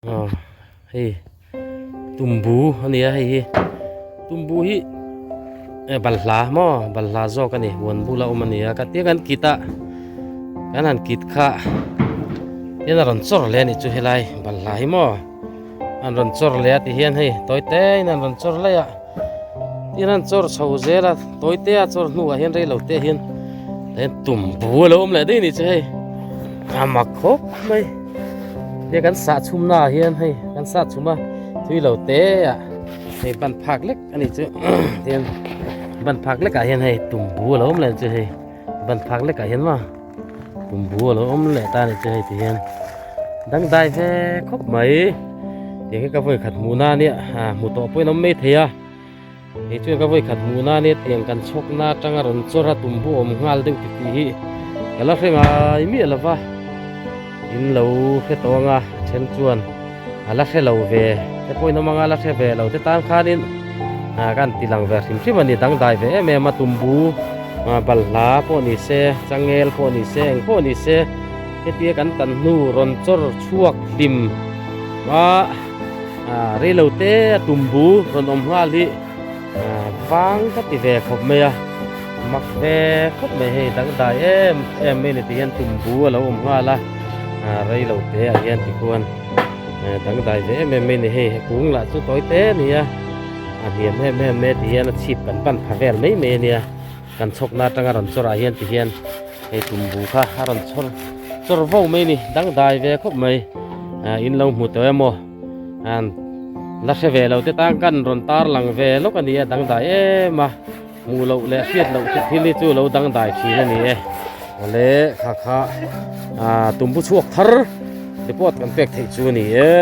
Aw hei tumbu a ni a hei hi tumbu hi eh balhla maw balhla zawk a ni huan bula awm a ni a ka tia kan kit a kan han kit kha tin a rawn chawr leh a nih chu helai balhla hi maw an rawn chawr leh a ti hian hei tawi te in an rawn chawr leh a tin an chawr chho zel a tawi te a chawr hnuah hian rei lo te hian tumbu a lo awm leh daih a nih chu hei a mak khawp mai. Hei kan sah chhum naah hian hei kan sah chhum a thui lo te ah hei ban phak lek a nih chu tihian ban phak lek ah hian hei tumbu a lo awm leh chu hei ban phak lek ah hian maw tumbu a lo awm leh ta a nih chu hei tihian dangdai ve khawp mai tiang hi ka vawi khat hmuh na ania hmu tawh pawhin a awm mai thei a hei chuan ka vawi khat hmuh na ania tiang kan chhawk na atanga rawn chawr a tumbu awm nghal deuh ti tih hi ka la hre ngai miah lo va in lo hre tawh anga then chuan a la hre lo ve te pawhin awm anga la hre ve lo te tan khanin ah kan ti lang ve hrim hrim a ni dangdai ve em em a tumbu ah balhla pawh ni se changel pawh ni se eng pawh ni se hetia kan tan hnu rawn chawr chhuak hlim a. Ah reilo te a tumbu rawn awm nghal hi ah vang ka ti ve khawp mai a mak ve khawp mai hei dangdai em em mai ni ti hian tumbu a lo awm nghal a ah reilo te ah hian tikhuan eh dangdai ve em em mai ni hei kung lah chu tawi te a ni a a hniam em em mai ti hian a chhip kan pan pha vel mai mai a nia kan chhawkna atanga rawn chawrah hian ti hian hei tumbu kha a rawn chawr chawr vo mai a ni dangdai ve khawp mai ah in lo hmu tawh emaw an la hre ve lo te tan kan rawn tar lang ve lawk a ni a dangdai em a hmuh loh leh hriat loh chu thil hi chu lo dangdai thin a ni e awle kha kha ah tumbu chhuak thar report kan pek theih chu a ni e.